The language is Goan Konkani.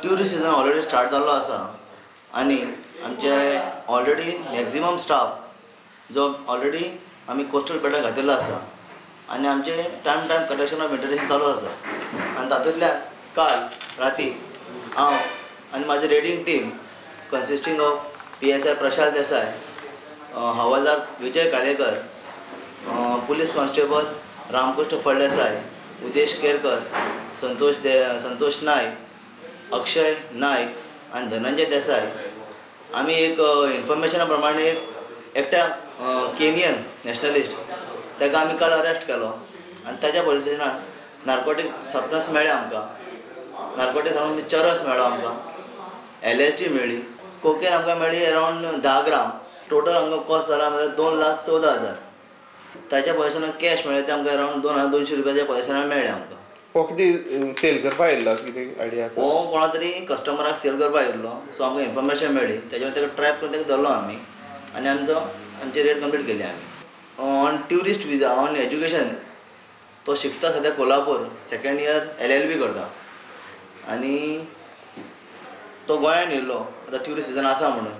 ट्युरिस्ट सिजन ऑलरेडी स्टार्ट जाल्लो आसा आनी आमचे ऑलरेडी मॅक्झिमम स्टाफ जो ऑलरेडी आमी कोस्टल बेल्टाक घातिल्लो आसा आनी आमचे time time collection of information चालू आसा. आनी तातूंतल्यान काल राती हांव आनी म्हाजी raiding team consisting of PSI Prashant Desai, Havaldar Vijay Kalekar, police constable Ramkrishna Phaldesai, Udesh Kerkar, Santosh Naik, Akshay Naik आनी धनंजय देसाय आमी एक इन्फॉर्मेशना प्रमाणे एकट्या केनियन नॅशनलिस्ट ताका आमी काल अरेस्ट केलो आनी ताच्या पुलीस स्टेशनान नार्कोटीक सबस्टन्स मेळ्ळें आमकां. नार्कोटीक सबस्टन्स चरस मेळ्ळो आमकां, LSD मेळ्ळी, कोकेन आमकां मेळ्ळी अरावंड 10 ग्राम. टोटल आमकां कॉस्ट जाला म्हळ्यार 2,14,000. ताच्या पोजिशनान कॅश मेळ्ळें ते आमकां अरावंड 2,200 रुपयाच्या पोजिशनान मेळ्ळें आमकां. हो कितें सेल करपाक आयिल्लो कितें आयडिया आसा? हो कोणा तरी कस्टमराक सेल करपाक आयिल्लो, सो आमकां इन्फॉर्मेशन मेळ्ळी, तेजेर ताका ट्रॅप करून ताका धरलो आमी आनी आमची रेड कंप्लीट केली आमी. On tourist visa on education तो शिकता सद्या कोल्हापूर, सेकंड इयर LLB करता आनी तो गोंयान येयल्लो आतां ट्युरिस्ट सिजन आसा म्हणून.